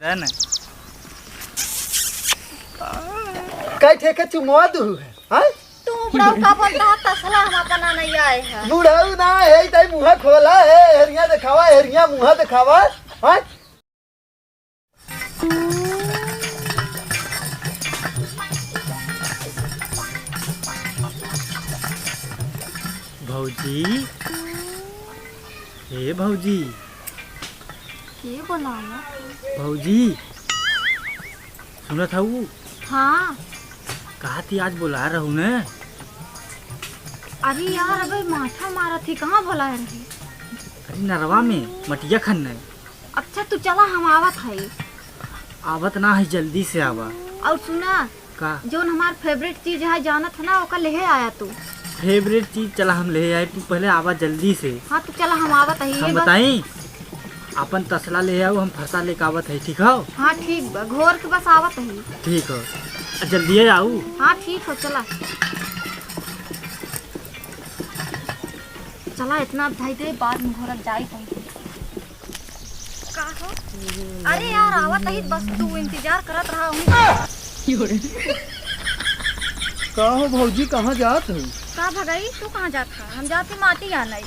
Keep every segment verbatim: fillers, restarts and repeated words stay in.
है ना? कई ठेके चुमवा दू है, हाँ? तू बुढ़ऊ का बोलता है, तसला हम अपना नहीं आए हैं। बुढ़ऊ ना है, ताई मुँह खोला है, हेरिया दिखावा, हेरिया मुँह दिखावा, हाँ? भौजी, ए भौजी। के बोलावा? भौजी, सुनत हऊ? हाँ। कहा थी आज बोला रहू ने? अरे यार, अबे माथा मारा थी, कहाँ बोला रही? अरे नरवा में मटिया खन्ने। अच्छा, तू चला, हम आवत हई। आवत ना है, जल्दी से आवा। और सुना, का? जौन हमार favourite चीज है, जानत है ना, ओका लेहे आया तू। Favourite चीज चला हम लेहे आए, तू पहले आवा जल्दी से। हाँ, तू चला, हम आवत हई, हम ये बस बताई, अपन तसला ले आओ, हम फरसा लेके आवत है, ठीक हो? हाँ, ठीक बा, घोर के बस आवत हई। ठीक हो, आ, जल्दी आऊ। हाँ, ठीक हो, चला। चला, इतना धई दे, बाद में घोरल जाई कहीं। का हो? अरे यार, आवत ही, बस तू इंतजार करत रहा हूँ। का हो भौजी, कहाँ जात हो? का भगई, तू कहाँ जात है? हम जात ही माटी आनई।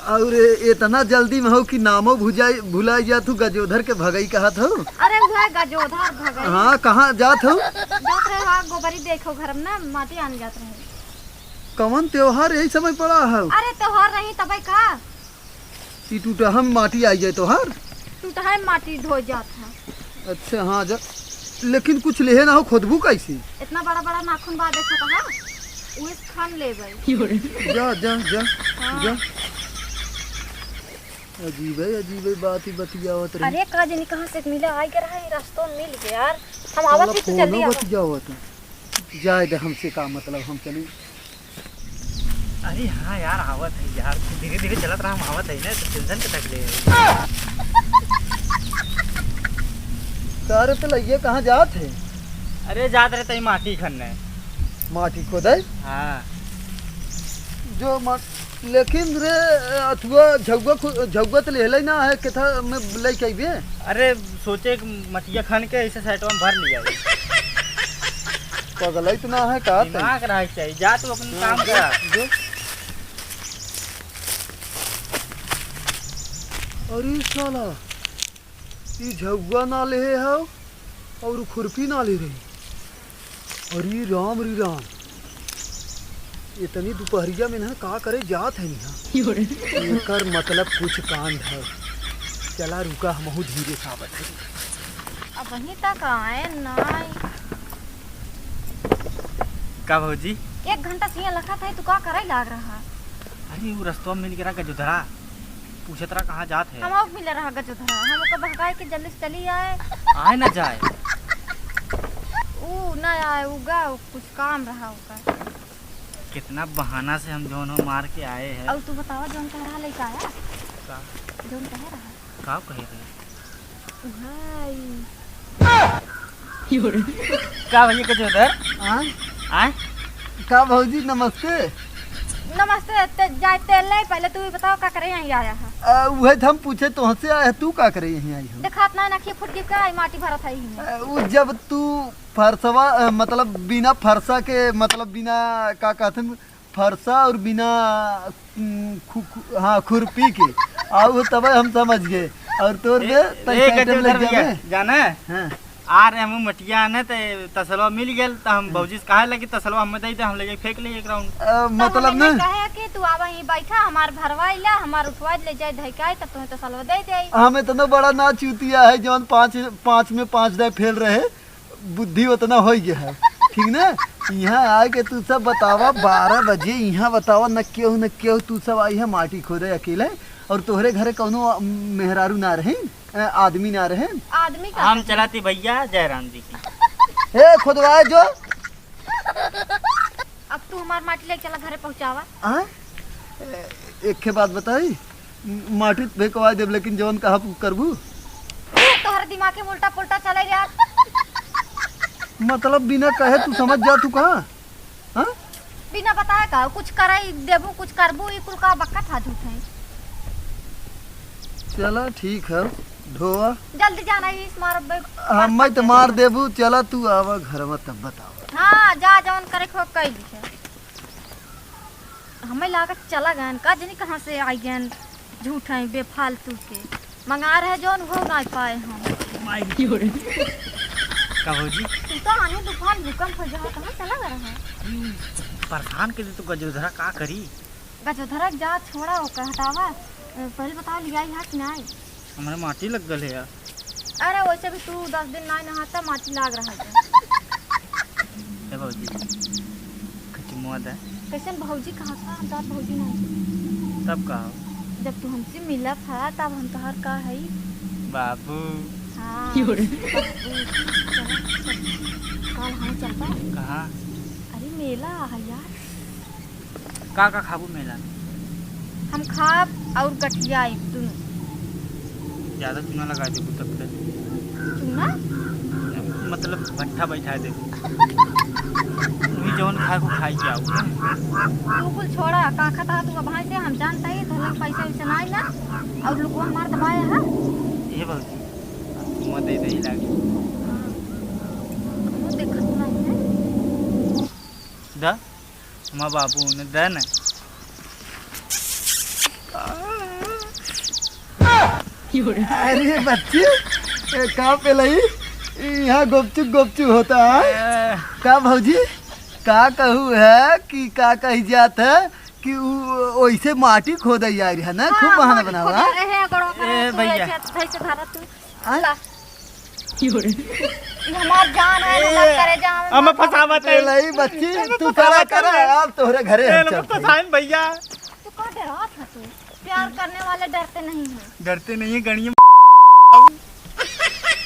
और इतना जल्दी में हो कि नामो भुजाई, भुलाई जात हो, गजोधर के भगई कहत हो? अरे वो है गजोधर भगई। हाँ, कहाँ जात हो? जात रहे, हाँ, गोबरी देखो घर में ना, माटी आने जात रहे। कवन त्योहार यही समय पड़ा है? अरे त्योहार नहीं तबे का? ई टूटहा में माटी आई जाए तोहार? टूटहा में माटी धो जात है। अच्छा, हाँ, जा। लेकिन कुछ लेहे ना हो, खोदबू कैसे? इतना बड़ा बड़ा नाखून बा, देखत है, उहे से खान लेबै। जा, जा, जा, हाँ। जा। अजीबे, अजीबे बात ही बतियावत रही। अरे, का जानी कहाँ से मिला, आई के रहा, ये रास्तों में मिल गया यार। हम आवत साला ही तो जल्दी फोनो आवा। बतियावत है। जाए दे, हमसे का मतलब, हम चली। अरे हाँ यार, आवत है यार, तू धीरे धीरे चलत रहा, हम आवत है ना, तो tension के तक ले। का रे, पहले ये कहाँ जात है? अरे जात रहे तई माटी खन्ने। माटी खोदे? हाँ। जो मा-, लेकिन रे, अथुआ झउआ खु-, झउआ तो लेहले ना है, केथा में लेके अइबे? अरे सोचे कि मटिया खन के ऐसे साइडवा में भर लिया जाए। पगलई तो ना है का तई? दिमाग रहे के चाहिए, जा तू अपन हाँ, काम जो, करा। जो। अरे साला, ई झउआ ना लेहे हव और खुरपी ना ले रही। अरे राम रे राम, इतनी दुपहरिया में ना का करे जात है यहाँ? एकर मतलब कुछ कांड है। चला रुका, हमहू धीरे से आवत है। अब वहीं तक आए ना। का भौजी? एक घंटा से यहाँ लखत है, तू का करे लाग रहा? अरे वो रस्तवा में मिल के रहा गजोधरा, पूछत रहा कहाँ जात है। हम और मिले रहा गजोधरा, हम ओकर बहकाए के जल्दी से चली आए। आए ना जाए। ऊ ना आए, ऊ गा, ऊ कुछ काम रहा ओकर। कितना बहाना से हम जौन हो मार के आए हैं। और तू बतावा, जौन कह रहा लइका आया? का? जौन कह रहा? का कहे रहे? भाई। का भैया, कुछ उधर? हाँ? आए? का भौजी, नमस्ते। नमस्ते, ते, जाए तेल ले, पहले तू ही बताओ, का करे यहीं आया है? आ, उहे तो हम पूछे, तोहसे आए, तू का करे यहीं आई हो? देखात ना, नखी फुट गई का, आई माटी भरत है यहीं। आ, उ जब तू फरसवा, आ, मतलब बिना फरसा के, मतलब बिना, का कहते हैं, फरसा और बिना, उम, खु-, खु-, हाँ, खुरपी के। आउ तबे हम समझ गए। और तोर ए, बे, ए, तैसे गजब item लग उधर भैया, जाबे। जाने? हाँ। आ रहे हम मटिया ने, ते तसलवा मिल गेल, त हम हम्म। भौजी से कहे लगी, "तसलवा हमें दे दे, हम ले जाके फेंक लेंगे एक round।" अ, तब मतलब हमें ना। कहे कि तू आवा ही बैठा, हमार भरवाई ला, हमार उठवा ले जाए, धइकाई, तब तुम्हें तसलवा दे दे। हम इतना बड़ा ना चूतिया है, जौन पाँच, पाँच में पाँच दाए फेल रहे। बुद्धि उतना होइ गया है, ठीक ना? यहाँ आके तू सब बतावा, बारह बजे यहाँ बतावा, न केहू न केहू, तू सब आई है माटी खोदे अकेले, और तोहरे घरे कौनो मेहरारू ना रहे, अ, आदमी ना रहे? आदमी का हम कहे? चलाती भैया जयराम जी की। ए, खोदवाए जो। अब तू हमार माटी लेके चला घरे पहुँचावा। हाँ? ए, एक के बात बताई, माटी त फेंकवा देब, लेकिन जवन कहब उ करबू? तोहर दिमाग के उल्टा पुल्टा चले यार। मतलब बिना कहे तू समझ जा तू कहाँ? हाँ? बिना बताए का कुछ कराई देबू, कुछ करबू, ई कुल का बक्का था झूठ है। चला ठीक है, ढोआ। जल्दी जाना, इस मार बे-, हमें तो मार देबू, चला तू आवा घर में तब बतावा। हाँ, जा जवन करे खो कई लिखे। हमें लागत चला गयन का, जनी कहाँ से आई गयन, झूठ है बेफालतू के। मंगा रहे जौन, वो ना पाए हम। माई की हो रही। का भौजी? तू तो आने तूफान भूकंप हो जाओ, कहाँ चला गया है? हम्म, परेशान के लिए तो गजोधरा का करी? गजोधरा के जा छोड़ा, ओकर हटावा। अ, पहले बताओ, लियाई है कि नाई? हमरे माटी लग गल है यार। अरे, वैसे भी तू दस दिन नाई नहाता, माटी लाग रहा है। ए भौजी, कुछ मुआ दे। कैसन भौजी कहा था? हम तोहार भौजी नहीं। तब का हो? जब तू हमसे मिला था, तब हम तोहार का हई? बाबू। हाँ, क्यों रे? बाबू। चला, चल। काल हम चलबा। कहाँ? अरे, मेला है यार। का का खाबू मेला में? हम खाब और गठिया एक दुनू। ज्यादा चूना लगा देबू तब तक। चूना? मतलब भट्ठा बैठा देबू। वही जौन खाए को खाई के आऊ। तू कुल छोड़ा, का खाता तू अब से हम जानता ही, तो लोग पैसा वैसा ना आई ना, और लोग हमार दबाया है। ये भौजी, मुँह दे दे लागी। हाँ। वो देखत नहीं है। दा? हमार बाबू ने दे न। अरे बच्ची, ए, का पेलई? यहाँ गुपचुप गुपचुप होता है। ए। का भौजी, का कहू है कि का कही जात है कि उ ओइसे माटी खोदे आई रहा ना, खूब हाँ, बहाना माटी बनावा। खोदे रहे, गोड़वा पर ए, तू भैया। ऐसे, ऐसे धरा तू। आ? ला। ई हमार जान है, हमार ए, करेजा है, हमें हमार फंसावत है। पेलई बच्ची, हमें तू फंसावत करा, करा, है। आप तोहरे घरे हम ए, चलते हैं। फंसाइन भैया। तू का डरात है तू? प्यार करने वाले डरते नहीं हैं। डरते नहीं है, गणिये।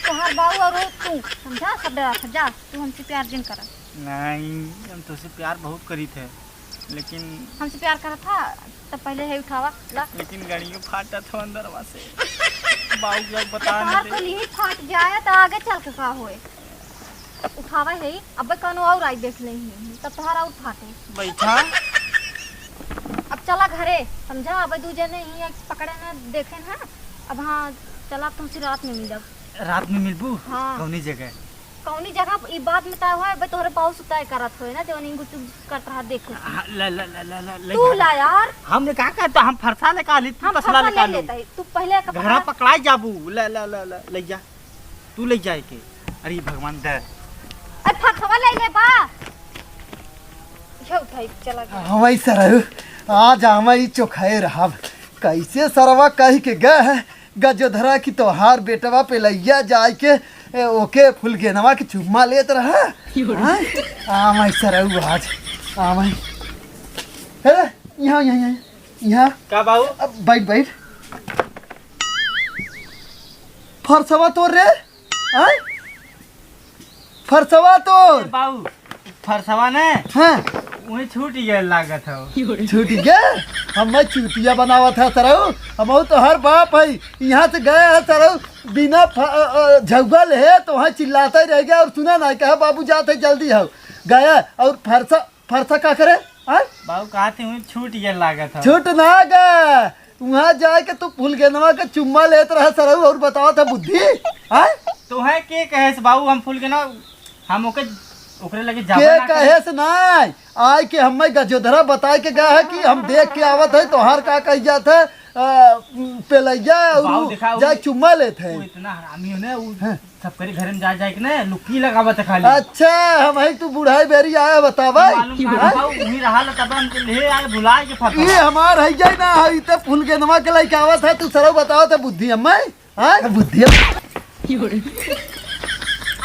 तोहार बाऊ और तू, समझा? सब डरात है। जा, तू हमसे प्यार जिन करा। नहीं, हम तोसे प्यार बहुत करीत है। लेकिन हमसे प्यार करत था, तब पहले है उठावा, ला। लेकिन गड़ियो फाटत हो अंदरवा से। बाऊ के बता न तोहार दे। कुल ही फाट जाए, तो आगे चल के का होए? उठावा है, अब कौनो और आई देख ले ही, तब तोहार और फाटे। बैठा। अब चला घरे, समझा? अब दू जने ही एक पकड़े न देखे न। अब हाँ, चला, तुमसे रात में मिलब। रात में मिलबू? हाँ। कौनी जगह? कौनी जगह ई बाद में तय होए, बे तोहरे बाऊ से तय करत होए ना, जवन इंगु चुप करत रहा देखे। हाँ, ला, ला, ला, ला, ला, ले तू जा। ला यार। हमने का कहता, हम फरसा ले का ली, तू हम तसला फरसा ले का ले ली। लेता है, तू पहले का घरा पकड़ा। पकड़ाई जाबू, ला, ला, ला, ला, ले जा, तू ले जाए के। अरे भगवान दे। अरे फरसवा ले ले बा। ये उठाई, चला गया। हवाई सरहु, आज हवाई चोखाए रहब। कैसे सरवा कह के गए है, गजोधरा की तोहार बेटवा पेलैया जाए के, ए, ओके फुलगेनवा के चुम्मा लेत रहा। हाँ? आमई सरऊ आज, आमई। हे, यहाँ, यहाँ, यहाँ, यहाँ। का बाऊ? अब बैठ, बैठ। फरसवा तोर रे, हाँ? फरसवा तोर। ए बाऊ, फरसवा ने? हाँ। वही छूट गया लागत हो। छूट गया? हमें चूतिया बनावत है सरऊ। हमहू तो हर बाप है। यहाँ से गए है सरऊ, बिना फ-, अ, अ, झौगल है तो वहाँ चिल्लाता ही रह गया और सुना ना, कहा, "बाबू जात है, जल्दी हो।" गया और फरसा, फरसा का करे? हाँ? बाऊ कहते हुए छूट गया लागत हो। छूट ना गया। वहाँ जाए के तू फुलगेनवा के चुम्मा लेत रहे सरऊ और बतावत है बुद्धि, हैं? तोहे के कहे से बाबू हम फुलगेनवा, हम ओके, ओकरे लगे जाबे के ना कहे करी। से नाय, आए के हमें गजोधरा बताए के गया है कि हम देख के आवत है, तोहार का कही जात है, अ, पेलैया और बाबू देखा, जाए उ, चुम्मा लेत है। उ इतना हरामी हो ना, उ हाँ। सबकरे घरे में जा जाए के ना लुकी लगावत है खाली। अच्छा, हम ही तू बुढ़ाई बेरी आया बतावा। मालूम का हैं? रहा, वही रहा ला तब हम ले आए भुलाए के फंसा। ये हमार है जाए ना, है तो फुलगेनवा के लेके आवत है, तू सरऊ बतावत है बुद्धि हमें, हैं? बुद्धि हम-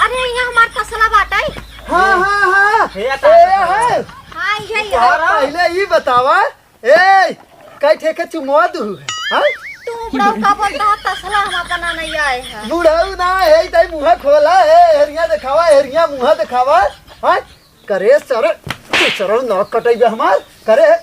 अरे, यहाँ हमार तसला बाटे। हाँ, हाँ, हाँ। हे, ये है। हाँ, यही है। तोहरा पहले ही बतावा, ए, कई ठे के चुमवा दुहु है, हाँ? तू बुढ़ऊ का बोलता है, तसला हम अपना नहीं आए हैं। बुढ़ऊ ना है, तई मुँह खोला है, हेरिया देखावा, हेरिया मुँह देखावा, हाँ? करे सर, तू सरऊ नाक कटैबे हमार, करे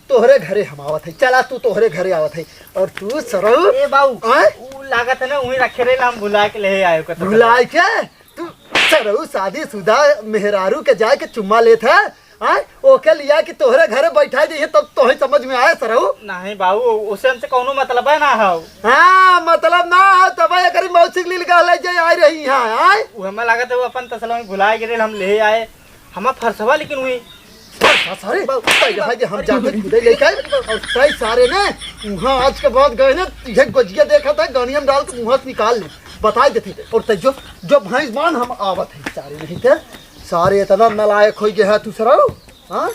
तोहरे घरे हम आवत है, चला तू तोहरे घरे आवत है, और तू सरऊ ए बाऊ, हाँ? उ लागत है ना, वहीं रखे रहे, हम भुला के ले आए ओकर तसला। भुला के? तू सरऊ शादीशुदा मेहरारू के जाए के चुम्मा लेत है, हाँ, ओके लिया कि तोहरे घरे बैठा जाइए, तब तोहे समझ में आए सरऊ। नहीं बाबू, उसे हमसे कौनो मतलब है ना हो। हाँ, मतलब ना हो, तब एकरी मौसी के लिए गहले जे आई रही यहाँ, आए। वो हमें लागत है वो अपन तसला में भुलाए गिरे, हम ले आए। हमार फरसवा लेकिन हुई। फरसा सारे, बाबू, तै रहा जे हम जाके खुदे लेके आए। और तै सारे ने वहाँ आज के बाद गए ना, ये गोजिया देखा था, गानिया में डाल के मुँह से निकाल ले, बताई देते। और तै जो, जो भैंस बांध, हम आवत है सारे नहीं थे। सारे इतना नालायक हो गया है तू सरऊ, हाँ?